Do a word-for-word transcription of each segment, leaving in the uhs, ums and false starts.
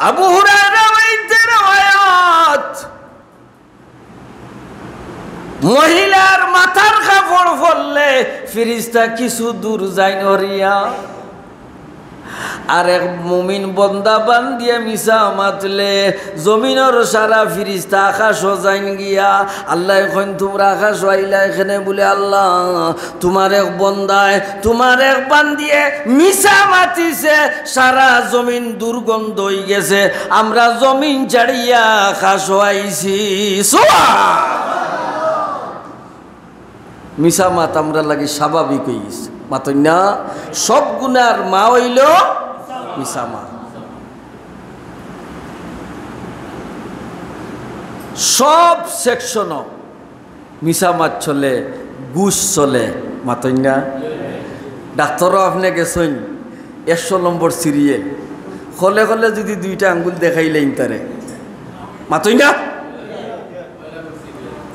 আবু হুরায়রা হইতে রেওয়ায়াত, মহিলার মাথার কাপড় ফড়লে ফিরিস্তা কিছু দূর যাইন হরিয়া। আর এক মুমিন বন্দা বান্দিয়ে মিছা মাতলে জমিনর সারা ফিরিস্তা আকাশো যাইন গিয়া। আল্লায় কইন, "তুমরা আকাশো আইলায় কেনে?" বুলে, "আল্লাহ, তুমার এক বন্দায়, তুমার এক বান্দিয়ে মিছা মাতিছে, সারা জমিন দুর্গন্ধ অইগেছে, আমরা জমিন ছাড়িয়া আকাশো আইছি।" সুবহান! মিছা মাত আমরার লাগি স্বাভাবিক অইগেছে। মাতইন না, সব গুনার মা অইলো মিছা মাত। সব সেকশনো মিছা মাত চলে, ঘুষ চলে। মাতইন না? ডাক্তারও আপনে গেছইন, একশো নম্বর সিরিয়াল। খলে খলে যুদি দুইটা আঙ্গুল দেখাইলাইন তারে। মাতইন না?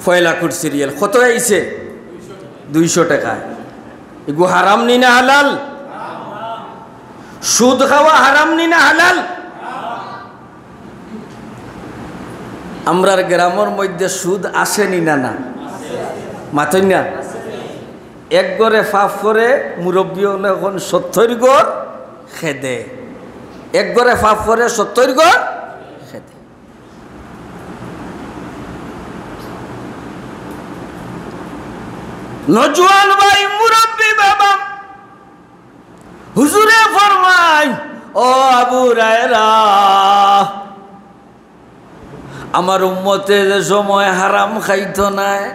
পয়লা কোট সিরিয়াল কত আইছে? দুইশো টেকা। ইগু হারাম নি না হালাল? সুদ খাওয়া হারাম নি না হালাল? আমরার গ্রামর মধ্যে সুদ আছে নি না, না? মাতইন না? এক ঘরে পাপ করে, মুরব্বি অকলে কইন সত্তইর ঘর খেদে। এক ঘরে পাপ করে, সত্তইর ঘর খেদে। নজওয়ান ভাই, মুরব্বি বাবা, হুজুরে ফরমাইন, "ও আবু হুরায়রা, আমার উম্মতে যে সময় হারাম খাইতো নায়,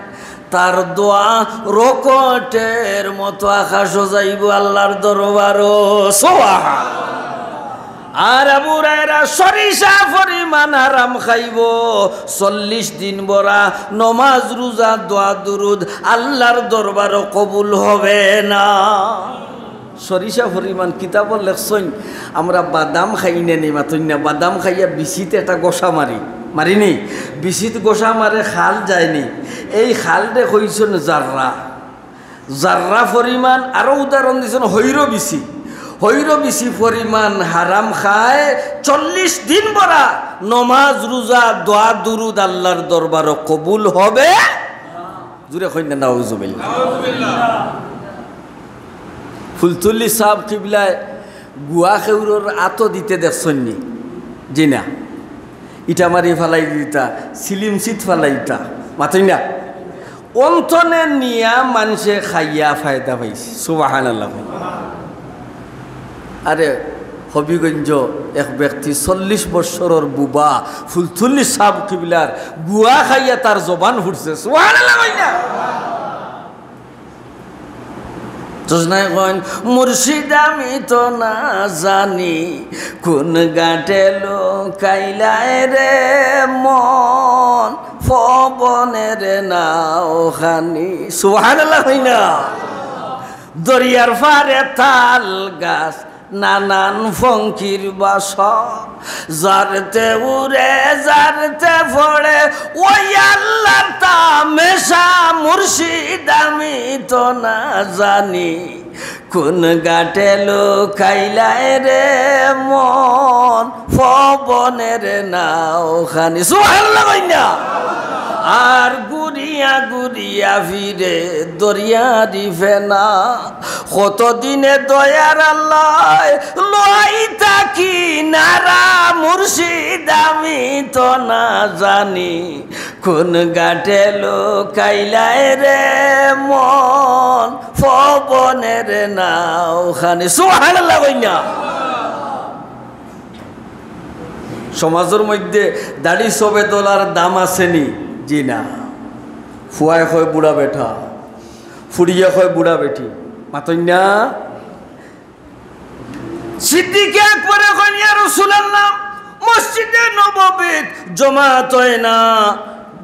তার দোয়া রকেটের মতো আকাশো যাইবো আল্লার দরবারো।" সুবহান। আর আবু হুরায়রা সরিষা পরিমাণ হারাম খাইবো, চল্লিশ দিন ভরা নমাজ, রুজা, দোয়া, দুরুদ আল্লার দরবারো কবুল হবে না। সরিষা পরিমাণ। কিতাবো লেখছইন, আমরা বাদাম খাই না নি, মাতইন না, বাদাম খাইয়া বিচিত একটা ঘষা মারি, মারি নি? বিচিত ঘষা মারে খাল যায় নি? এই খালরে কইছইন জাররা। জাররা পরিমাণ, আরো উদাহরণ দিছইন হইরো বিচি। হইরো বিচি পরিমাণ হারাম খায়, চল্লিশ দিন ভরা নমাজ, রুজা, দোয়া, দুরুদ আল্লার দরবারো কবুল হবে। জুরে কইন না, নাউজুবিল্লাহ। ফুলতলি সাব কিবলায় গুয়া খেউরর আতো দিতে দেখছইন নি? জি না। ইটা মারি ফালাই দিতা, সিলিমসিত ফালাই দিতা, মাতইন না। অন্তনে নিয়া মানষে খাইয়া ফায়দা পাইছে। সুবহানাল্লাহ। আরে, হবিগঞ্জ এক ব্যক্তি চল্লিশ বৎসরর বুবা ফুলতলি সাব কিবলার গুয়া খাইয়া তার জবান ফুটছে। সুবহানাল্লাহ কইন না। জোসনায় কইন, "মুর্শিদ আমি তো না জানি, কোন ঘাটে লুকাইলায় রে মন, পবনের নাওখানি।" সুবহানাল্লাহ কইন না। দরিয়ার পারে তাল গাছ, নানান পঙ্খির বাসা, যারতে উড়ে, যারতে পড়ে, ওই আল্লার তামেশা। মুর্শিদ আমি তো না জানি, কোন ঘাটে লুকাইলায় রে মন, পবনের নাওখানি। সুবহানাল্লাহ কইন না। আর ঘুরিয়া ঘুরিয়া ফিরে দরিয়ারি ফেনা, কতদিনে দয়ার আল্লায় লইতা কিনারা। মুর্শিদ আমি তো না জানি, কোন ঘাটে লুকাইলায় রে মন, পবনের নাওখানি। সুবহানাল্লাহ কইন না। সমাজর মধ্যে দাড়ি সবে দলার দাম আছে নি? জি না। ফুয়ায় কয় বুড়া বেটা, ফুড়িয়ে কয় বুড়া বেটি, মাতইন না। সিদ্দিকে আকবরে কইন, "ইয়া রাসূলুল্লাহ, মসজিদে নববীত জমাত অয় না,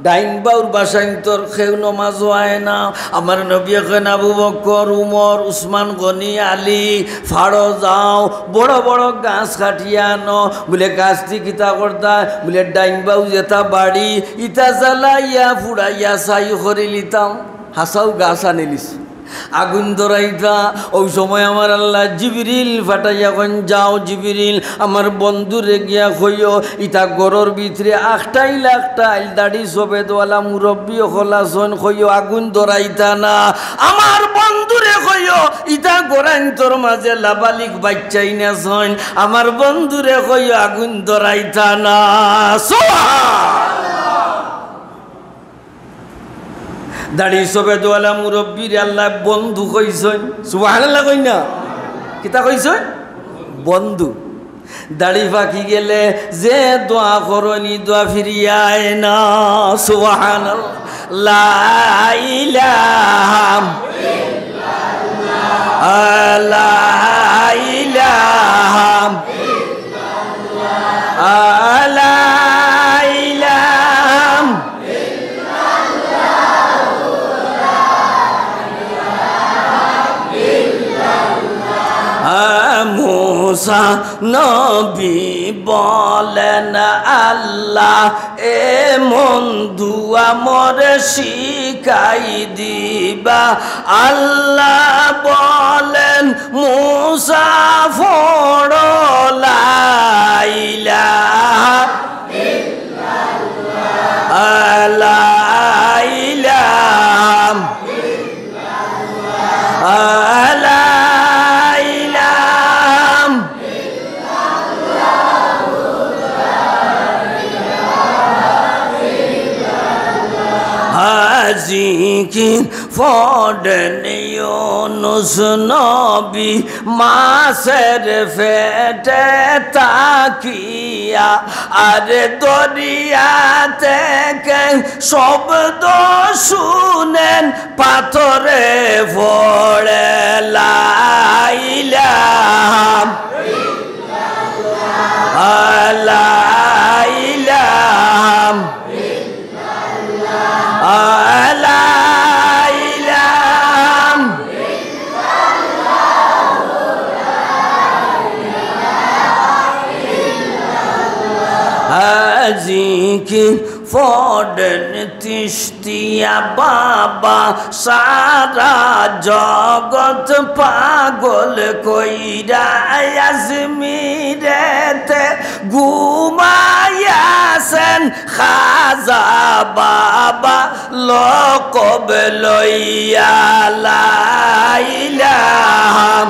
ডাইন বাউর বাসাইন্তর কেউ নমাজ অয় না।" আমার নবীয়ে কইন, "আবু বকর, উমর, উসমান গনি, আলী, ফাড়ো যাও, বড় বড় গাছ কাটিয়া আনো।" বুলে, "গাছদি কিতা করতায়?" বুলে, "ডাইন বাউ যেতা বাড়ি, ইতা জ্বালাইয়া ফুড়াইয়া ছাই করিলিতাম।" হাছাউ গাছ আনিলিছে। আগুইন ধরাইতা। অউ সময় আমার আল্লায় জিবরিল পাঠাইয়া কইন, "যাও জিবরিল, আমার বন্ধুরে গিয়া কইও, ইতা ঘরর ভিতরে আখটাইল আখটাইল দাড়ি সফেদওয়ালা মুরব্বি অকল আছইন, কইও আগুইন ধরাইতা না। আমার বন্ধুরে কইও, ইতা ঘরাইন্তর মাঝে লাবালিগ বাইচ্চাইন আছইন, আমার বন্ধুরে কইও আগুইন ধরাইতা না।" সুবহান। দাড়ি সফেদওয়ালা মুরব্বিরে আল্লায় বন্ধু কইছইন। সুবহানাল্লাহ কইন না? কিতা কইছইন? বন্ধু। দাড়ি পাকি গেলে যে দোয়া করইন, ই দোয়া ফিরিয়া আয় না। সুবহানাল্লাহ। লা ইলাহা, লা ইলাহা, লা ইলাহা। আ, মুসা নবী বলেন, "আল্লাহ, এমন দোয়া মোরে শিখাই দিবা।" আল্লাহ বলেন, "মুসা, পড়ো লা ইলাহা ইল্লাল্লাহ, লা ইলাহা লা ইলাহা।" হাজি কি পড়েন ইউনুস নবী মাছের পেটে থাকিয়া, আর দরিয়া থেকে শব্দ শুনেন, পাথরে পড়ে লা ইলাহা, লা ইলাহা, লা ইলাহা। হাজি কি পড়েন তিস তিয়া বাবা, সারা জগৎ পাগল কইরা আজমিরেতে ঘুমাইয়াছেন খাজা বাবা লকব লইয়া। লা ইলাহা,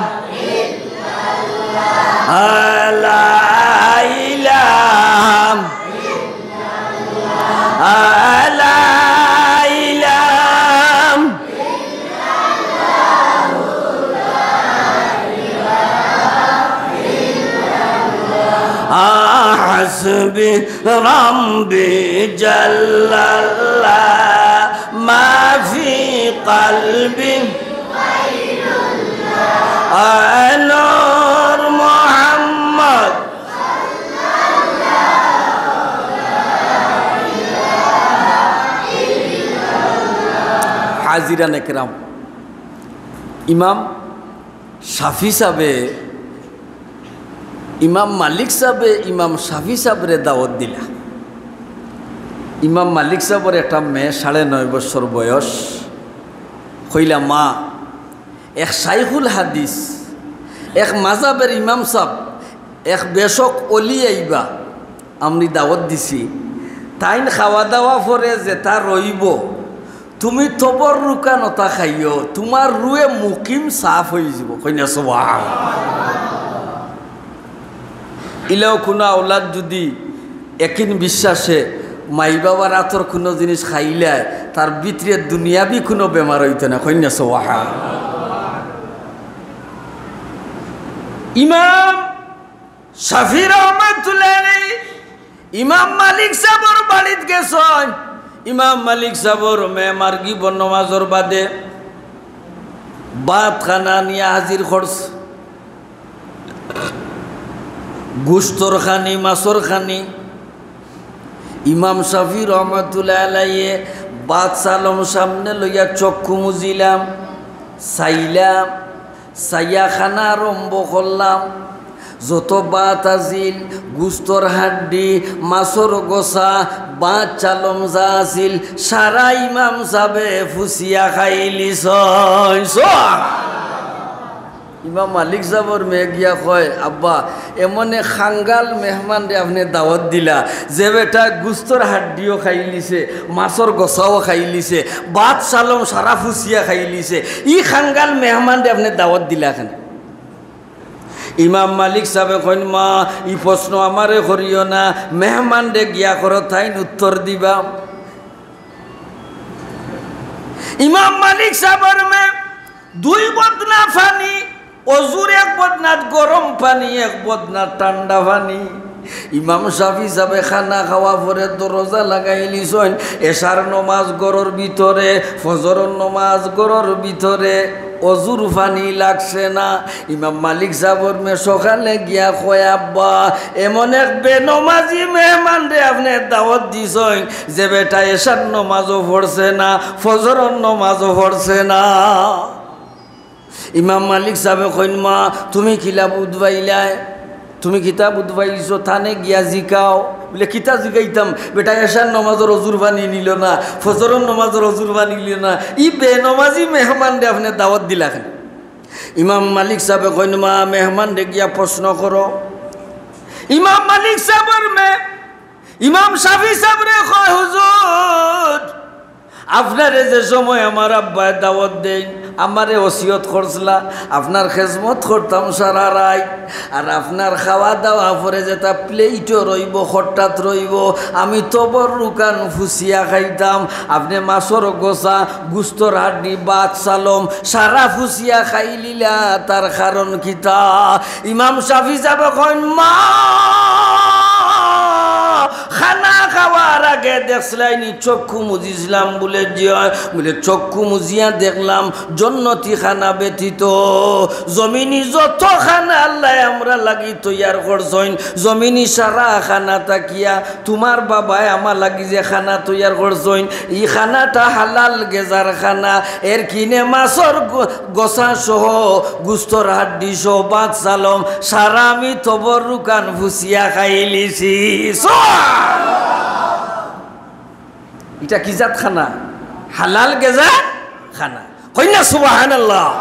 লা ইলাহা, লা ইলাহা। হাসবি রব্বি জাল্লাল্লাহ, মা ফি কলবি। আ, নূর মোহাম্মদ। হাজিরানে কেরাম, ইমাম শাফি সাবে, ইমাম মালিক সাবে ইমাম শাফি সাবরে দাওয়াত দিলা। ইমাম মালিক সাবর একটা মেয়ে, সাড়ে নয় বছর বয়স। কইলা, "মা, এক শাইখুল হাদিস, এক মাযহাবের ইমাম সাব, এক বেশক অলি আইবা, আমি দাওয়াত দিছি, তাইন খাওয়া দাওয়া পরে যেতা রইবো, তুমি তবররুকান অতা খাইও, তুমার রুহে মুকিম সাফ অইযিবো।" কইন না সুবহান। ইলাও কুনু আওলাদ যুদি একিন বিশ্বাসে মাই বাবার আতর কুনু জিনিস খাইলায়, তার ভিতরে দুনিয়াবি কুনু বেমার অইতো না। কইন না সুবহান। ইমাম শাফি রহমাতুল্লাহ আলাইহি ইমাম মালিক সাবর বাড়িত গেছইন। ইমাম মালিক সাবর মেয়ে মাগরিবর নমাজর বাদে ভাত খানা নিয়া হাজির করছে। গুস্তর খানি, মাছর খানি। ইমাম শাফি রহমাতুল্লাহ আলাইহি ভাত চালম সামনে লইয়া চক্ষু মুজিলাম, চাইলাম, চাইয়া খানা আরম্ভ করলাম। যত ভাত আছিল, গুস্তর হাড্ডি, মাছর গোছা, ভাত চালম যা আছিল, সারা ইমাম সাবে ফুসিয়া খাইলিছইন। ইমাম মালিক সাবর মেয়ে গিয়া কয়, "আব্বা, এমন এক খাঙ্গাল মেহমানরে আপনে দাওয়াত দিলা, যে বেটা গুস্তর হাড্ডিও খাইলিছে, মাছর গোছাও খাইলিছে, ভাত চালম সারা ফুসিয়া খাইলিছে, ই খাঙ্গাল মেহমানরে আপনে দাওয়াত দিলা কেনে?" ইমাম মালিক সাবে কইন, "মা, ই প্রশ্ন আমারে করিও না, মেহমানরে গিয়া করো, তাইন উত্তর দিবা।" ইমাম মালিক সাবর মে দুই বদনা পানি, অজুর এক বদনাত গরম পানি, এক বদনাত ঠান্ডা পানি। ইমাম শাফি সাবে খানা খাওয়া পরে দরজা লাগাইলিছইন, এশার নমাজ ঘরর ভিতরে, ফজরর নমাজ ঘরর ভিতরে, অজুর পানি লাগছে না। ইমাম মালিক সাবর মে সকালে গিয়া কয়, "আব্বা, এমন এক বেনমাজি মেহমানরে আপনে দাওয়াত দিছইন, যে বেটা এশার নমাজও পড়ছে না, ফজরর নমাজও পড়ছে না।" ইমাম মালিক সাবে কইন, "মা, তুমি কিলা বুঝবাইলায়? তুমি কিতা বুঝবাইছো? তানে গিয়া জিকাও।" বুলে, "কিতা জিকাইতাম? বেটা এশার নমাজর অজুর পানি নিল না, ফজরর নমাজর অজুর পানি নিল না, ই বেনমাজি মেহমানরে আপনে দাওয়াত দিলা কেনে?" ইমাম মালিক সাবে কইন, "মা, মেহমানরে গিয়া প্রশ্ন করো।" ইমাম মালিক সাবর মে ইমাম শাফি সাবরে কয়, "হুজুর, আপনারে যে সময় আমার আব্বায় দাওয়াত দেইন, আমারে ওসিয়ত করছলা, আপনার খেজমত করতাম সারা রাইত, আর আপনার খাওয়া দাওয়া পরে যেটা প্লেটো রইবো, খট্টাত রইবো, আমি তবর রুকান ফুসিয়া খাইতাম। আপনে মাছর গোছা, গুস্তর হাড্ডি, ভাত চালম সারা ফুসিয়া খাইলিলা, তার কারণ কিতা?" ইমাম শাফি সাবে কইন, "মা, খানা খাওয়ার আগে দেখছলায়নি চক্ষু মুজিছলাম?" বুলে, "জি অয়।" বুলে, "চক্ষু মুজিয়া দেখলাম জন্নতি খানা ব্যতীত জমিনি যত খানা আল্লায় আমরার লাগি তৈয়ার করছইন, জমিনি সারা খানা থাকিয়া তুমার বাবায় আমার লাগি যে খানা তৈয়ার করছইন, ই খানাটা হালাল গেজার খানা। এর কিনে মাছর গো-, গোছা সহ, গুস্তর হাড্ডি সহ, ভাত চালম সারা আমি তবর রুকান ফুসিয়া খাইলিছি।" সুবহানাল্লাহ। ইটা কি জাত খানা? হালাল গেজার খানা। কইন না সুবহানাল্লাহ।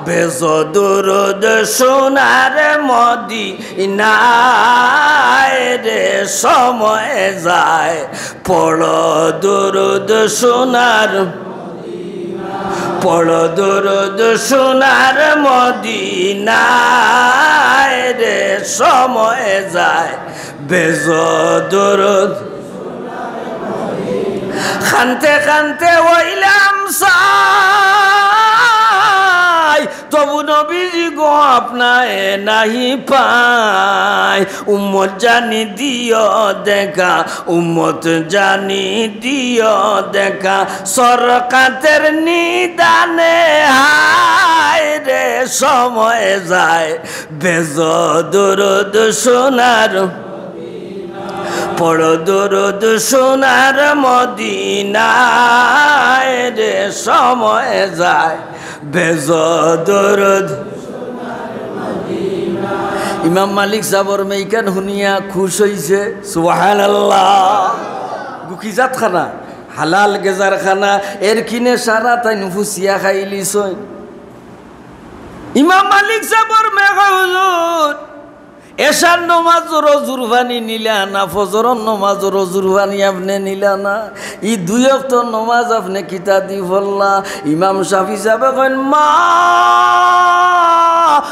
বেজো দুরুদ সোনার মদিনায় রে সময় যায়, পড়ো দুরুদ সোনার, পড়ো দুরুদ সোনার মদিনায় রে সময় যায়, বেজো দুরুদ। কানতে কানতে অইলাম ছাই, তবু নবীজি গো আপনায় নাহি পাই। উম্মত জানি দিও দেখা, উম্মত জানি দিও দেখা, সরকাতের নিদানে হায় রে সময় যায়। বেজো দুরুদ সোনার, পড়ো দুরুদ সোনার মদিনায় রে সময় যায়। বেজো দুরুদ। ইমাম মালিক সাবর মেইখান হুনিয়া খুশ অইছে। সুবহানাল্লাহ। গু কি জাত খানা? হালাল গেজার খানা। এর কিনে সারা তাইন ফুসিয়া খাইলিছইন। ইমাম মালিক সাবর মে কয়, "হুজুর, এশার নমাজর অজুর পানি নিলা না, ফজরর নমাজর অজুর পানি আপনে নিলা না, ই দুই অক্ত নমাজ আপনে কিতা দি পড়লা?" ইমাম শাফি সাবে কইন, "মা,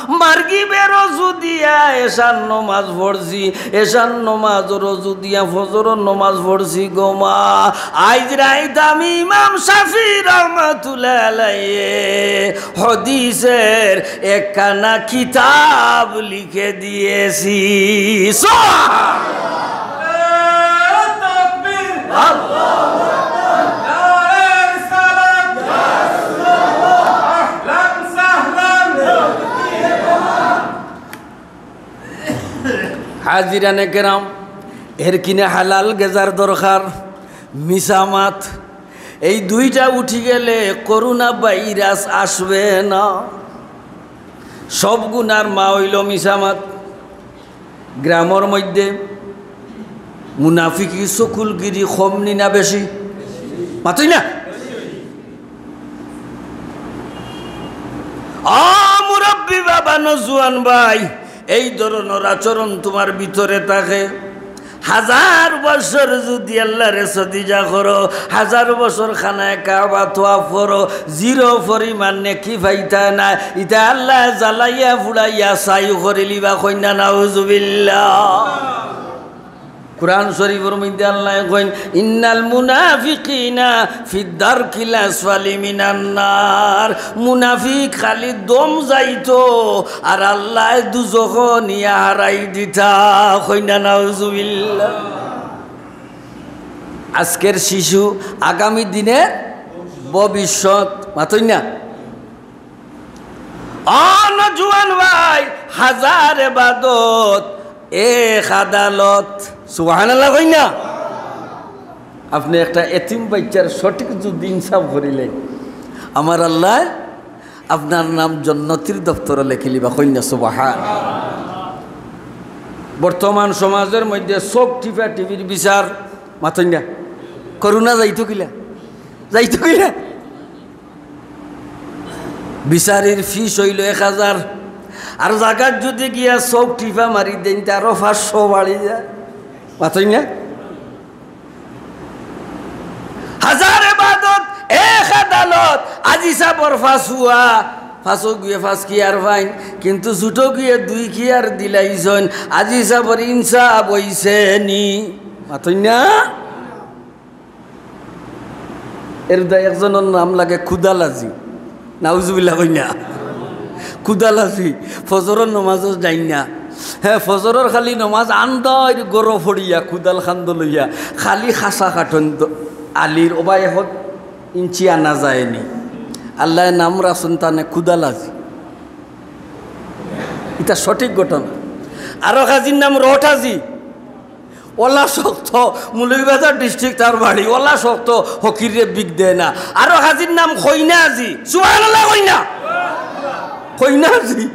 মাগরিবের অজু দিয়া এশার নমাজ পড়ছি, এশার নমাজর অজু দিয়া ফজরর নমাজ পড়ছি গো মা। আইজ রাইত আমি ইমাম শাফি রহমাতুল্লাহ আলাইহি হাদিসের একখানা কিতাব লিখে দিয়েছি।" সুবহানাল্লাহ। হাজিরানে কেরাম, এর কিনে হালাল গেজার দরকার, মিছা মাত। এই দুইটা উঠি গেলে করোনা ভাইরাস আসবে না। সব গুনার মা অইলো মিছা মাত। গ্রামর মধ্যে মুনাফিকি, চকুলগিরি কম নি না বেশি? মাতইন না? ও মুরব্বি বাবা, নজুয়ান ভাই, এই ধরনর আচরণ তুমার ভিতরে থাকে, হাজার বছর যুদি আল্লারে সজদা করো, হাজার বছর খানায় কাবা তোয়াফ করো, জিরো পরিমাণ নেকি পাইতায় নায়। ইতা আল্লায় জ্বালাইয়া ফুড়াইয়া ছাই করিলিবা, কইন না নাউজুবিল্লাহ। কুরআন শরীফর মধ্যে আল্লায় কইন, "ইন্নাল মুনাফিকিনা ফিদ দারকিল আসফালি মিনান নার।" মুনাফিক খালি দম যাইতো, আর আল্লায় দুজখো নিয়া হারাই দিতা। কইন না নাউজুবিল্লাহ। আজকের শিশু আগামী দিনের ভবিষ্যৎ। মাতইন না? ও নজুয়ান ভাই, হাজার এবাদত, এক আদালত। সুবহানাল্লাহ কইন না? আপনে একটা এতিম বাইচ্চার সঠিক যুদি ইনসাফ করিলে, আমার আল্লায় আপনার নাম জন্নতির দপ্তরো লেখিলিবা। কইন না সুবহান। বর্তমান সমাজর মধ্যে চউখ টিপা টিপির বিচার, মাতইন না? করুণা যাইতো কিলা? যাইতো কিলা? বিচারির ফিস অইলো এক হাজার, আর জাগাত যুদি গিয়া চউখ টিপা মারি দেইন, তে আরো পাঁচশো বাড়ি যায়। মাতইন না? হাজার এবাদত, এক আদালত, আজি সাবর ফাসুয়া, ফাসো গুয়ে ফাস কিয়ার ফাইন, কিন্তু জুটো গুয়ে দুই কিয়ার দিলাইছইন, আজি সাবর ইনসাফ অইছে নি? মাতইন না? এর দায় একজনর নাম লাগে কুদালাজি। নাউজুবিল্লাহ কইন না? কুদালাজি, ফজরর নমাজো যাইন না। হে, ফজরর খালি নমাজ আন্দাইর গরো ফড়িয়া, কুদাল খান্দো লইয়া, খালি খাসা কাটইন তো আলির ওবা এক ইঞ্চি আনা যায়নি। আল্লায় নাম রাখছইন তানে কুদালাজি। ইটা সঠিক ঘটনা। আরো কাজির নাম রটাজি। ওলা শক্ত, মৌলভীবাজার district তার বাড়ি, ওলা শক্ত, হকিররে বিগ দেয় না। আরো কাজির নাম কইনাজি, সুবহানাল্লাহ কইন না? কইনাজি।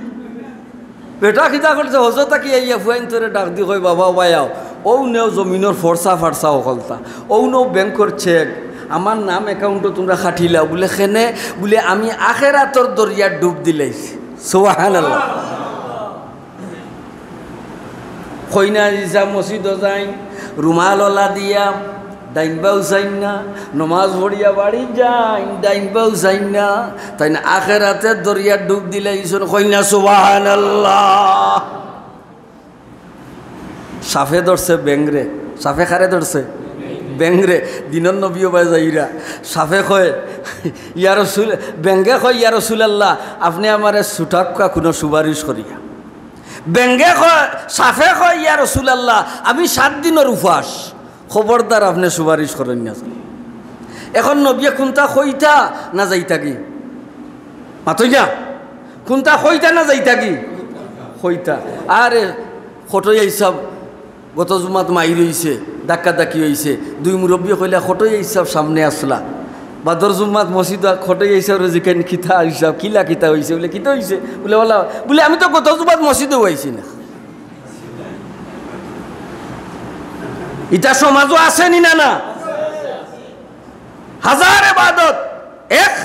বেটা কিতা করছে, হজ থাকি আইয়া ফুয়াইন্তরে ডাক দি কয়, "বাবা, ওবায় আও, অউ নেও জমিনর ফর্সা ফার্সা হকলতা, অউ নেও ব্যাংকর চেক, আমার নাম account-ও তুমরা কাটিলাও।" বুলে, "কেনে?" বুলে, "আমি আখেরাতর দরিয়াত ডুব দিলাইছি।" সুবহানাল্লাহ। কইনাজি সাব মসজিদো যাইন, রুমাল ওলা দিয়া, ডাইন বাউ চাইন না, নমাজ পড়িয়া বাড়ি যাইন, ডাইন বাউ চাইন না, তাইন আখেরাতর দরিয়াত ডুব দিলাইছইন, কইন না সুবহানাল্লাহ। সাফে ধরছে ব্যাংরে, সাফে কারে ধরছে? ব্যাংরে। দিনর নবী ওবায় যাইরা, সাফে কয়, "ইয়া রসুল", ব্যাংরে কয়, "ইয়া রাসুলাল্লাহ, আপনে আমারে ছুটাউক্কা কুনু সুপারিশ করিয়া।" ব্যাংরে কয়, সাফে কয়, "ইয়া রাসুলাল্লাহ, আমি সাত দিনর উপাস, খবরদার আপনে সুপারিশ করইন না।" এখন নবিয়ে কুনটা কইতা না যাইতাগি? মাতইন না? কুনটা কইতা না যাইতাগি? কইতা। আরে, কটইয়া হিসাব গত জুমাত মাইর অইছে, ধাক্কাধাক্কি অইছে। দুই মুরব্বিয়ে কইলা, "কটইয়া হিসাব সামনে আছলা।" বাদর জুমাত মসজিদো কটইয়া হিসাবরে জিকাইন, "কিতা হিসাব, কিলা কিতা অইছে?" বুলে, "কিতা অইছে?" বুলে, "ওলা", বুলে, "আমি তো গত জুমাত মসজিদো আইছি না।" ইতা সমাজো আছে নি না, না? হাজার এবাদত, এক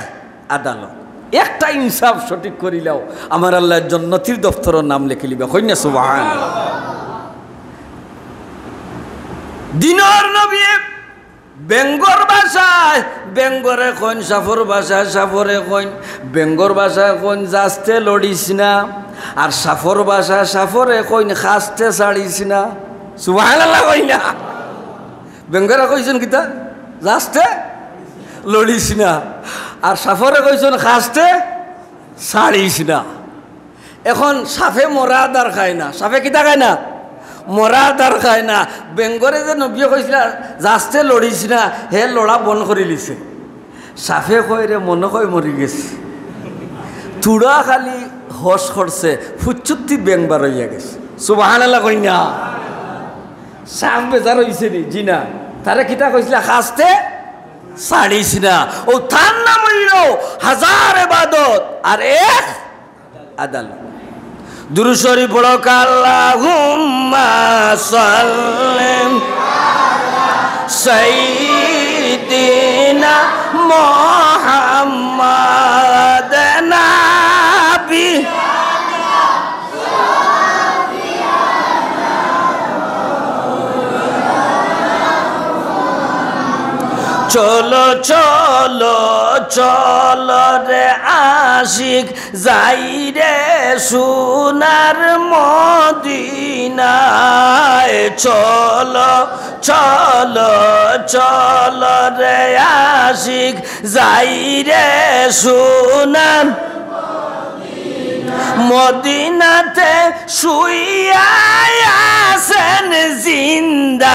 আদালত। একটা ইনসাফ সঠিক করিলাও, আমার আল্লায় জন্নতির দফতরো নাম লেখিলিবা। কইন না সুবহান। দিনর নবী বেঙ্গর ভাষায় বেঙ্গরে কইন, সাফর ভাষায় সাফরে কইন। বেঙ্গর ভাষায় কইন, "যাস্তে লড়িস না।" আর সাফর ভাষায় সাফরে কইন, "খাস্তে ছাড়িস না।" সুবহানাল্লাহ কইন না? বেঙ্গরে কইছইন কিতা? "যাস্তে লড়িস না।" আর সাফরে কইছইন, "খাস্তে ছাড়িস না।" এখন সাফে মরা আদার খায় না। সাফে কিতা খায় না? মরা আদার খায় না। বেঙ্গরে যে নবিয়ে কইছলা, "যাস্তে লড়িস না", হে লড়া বন্ধ করিলিছে। সাফে কয়, "রে, মনো কয় মরি গেছি।" থুড়া খালি হশ করছে, ফুচ্চুত্তি বেং বার অইয়া গেছে। সুবহানাল্লাহ কইন না? সাফ বেজার অইছে নি? জি না। তারে কিতা কইছলা? "খাস্তে ছাড়িস না।" অউ তার নাম অইলো হাজার এবাদত আর এক আদালত। দুরূদ শরীফ পড়ো, আল্লাহুম্মা সাল্লি সাইয়্যিদিনা মুহাম্মাদ নাবি। চলো, চলো, চলো রে আশিক, যাই রে সোনার মদিনায়। চলো, চলো, চলো রে আশিক, যাই রে সোনার মদিনাতে। শুইয়া আছেন জিন্দা